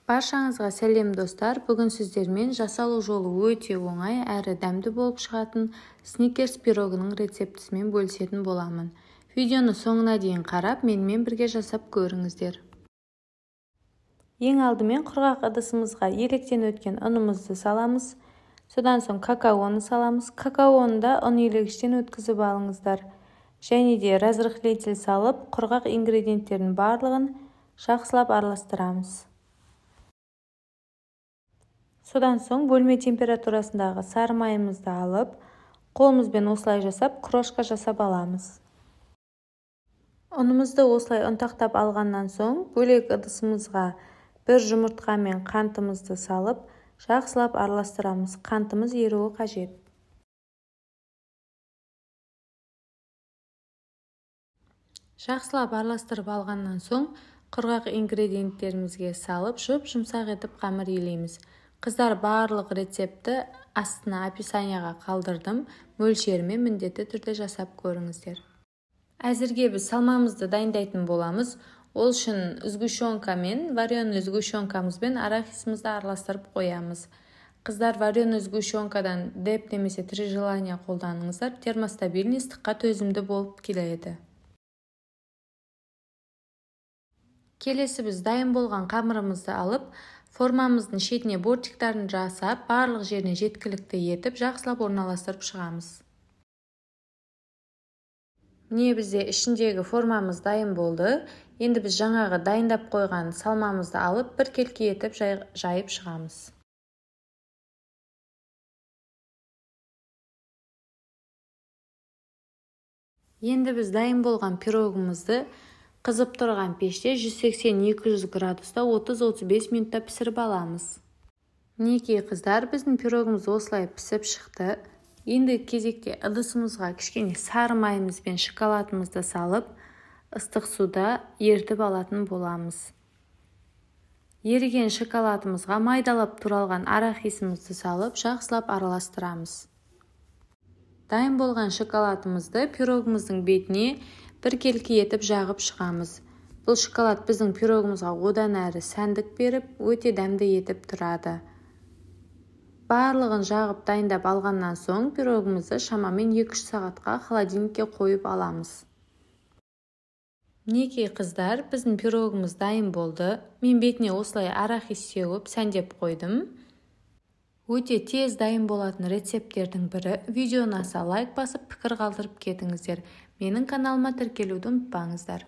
Баршаңызға сәлем, достар! Бүгін сіздермен жасалу жолы өте оңай әрі дәмді болып шығатын Сникерс пирогының рецептісімен бөлісетін боламын. Видеоны соңына дейін қарап, менімен бірге жасап көріңіздер. Ең алдымен құрғақ ыдысымызға електен өткен ұнымызды саламыз. Содан соң какаоны саламыз. Какаоны да ұн елегіштен өткізіп алыңыздар. Және де разрыхлитель салып, құрғақ ингредиенттердің барлығын жақсылап араластырамыз. Содан соң бөлме температурасындағы сары майымызды алып, қолымызбен осылай жасап, крошка жасап аламыз. Ұнымызды осылай ұнтақтап алғаннан соң, бөлек ыдысымызға бір жұмыртқа мен қантымызды салып, жақсылап араластырамыз. Қантымыз еруі қажет. Жақсылап араластырып алғаннан соң, құрғақ ингредиенттерімізге салып, жұп-жұмсақ етіп қамыр илейміз. Қыздар, барлық рецептті астына описанияға қалдырдым. Мөлшерімен міндетті түрде жасап көріңіздер. Әзірге біз салмамызды дайындайтын боламыз. Ол үшін сгущенка мен вареный сгущенкамыз бен арахисімізді араластырып қоямыз. Қыздар, вареный сгущенкадан Деп немесе Три желания қолданыңыздар, термостабильный, ыстыққа төзімді болып келеді. Келесі біз дайын болған қамырымызды алып, формамыздың шетіне бортиктарын жасап, барлық жеріне жеткілікті етіп, жақсылап орналастырып шығамыз. Міне, бізде ішіндегі формамыз дайын болды. Енді біз жаңағы дайындап қойған салмамызды алып, біркелкі етіп жайып шығамыз. Енді біз дайын болған пирогымызды қызып тұрған пеште 180-200 градуста 30-35 минутта пісіріп аламыз. Мінекей, қыздар, біздің пирогымыз осылай пісіп шықты. Енді кезекте ыдысымызға кішкене сары майымыз бен шоколадымызды салып, ыстық суда ерітіп алатын боламыз. Еріген шоколадымызға майдалап туралған арахисімізді салып, жақсылап араластырамыз. Дайын болған шоколадымызды пирогымыздың бетіне біркелкі етіп жағып шығамыз. Бұл шоколад біздің пирогымызға одан әрі сәндік беріп, өте дәмді етіп тұрады. Барлығын жағып дайындап алғаннан соң, пирогымызды шамамен 2-3 сағатқа холодильникке қойып аламыз. Мінекей, қыздар, біздің пирогымыз дайын болды. Мен бетіне осылай арахис сеуіп, сәндеп қойдым. Өте тез дайын болатын рецепттердің бірі. Видео ұнаса, лайк басып, пікір қалдырып кетіңіздер. Менің каналыма тіркелуді ұмытпаңыздар.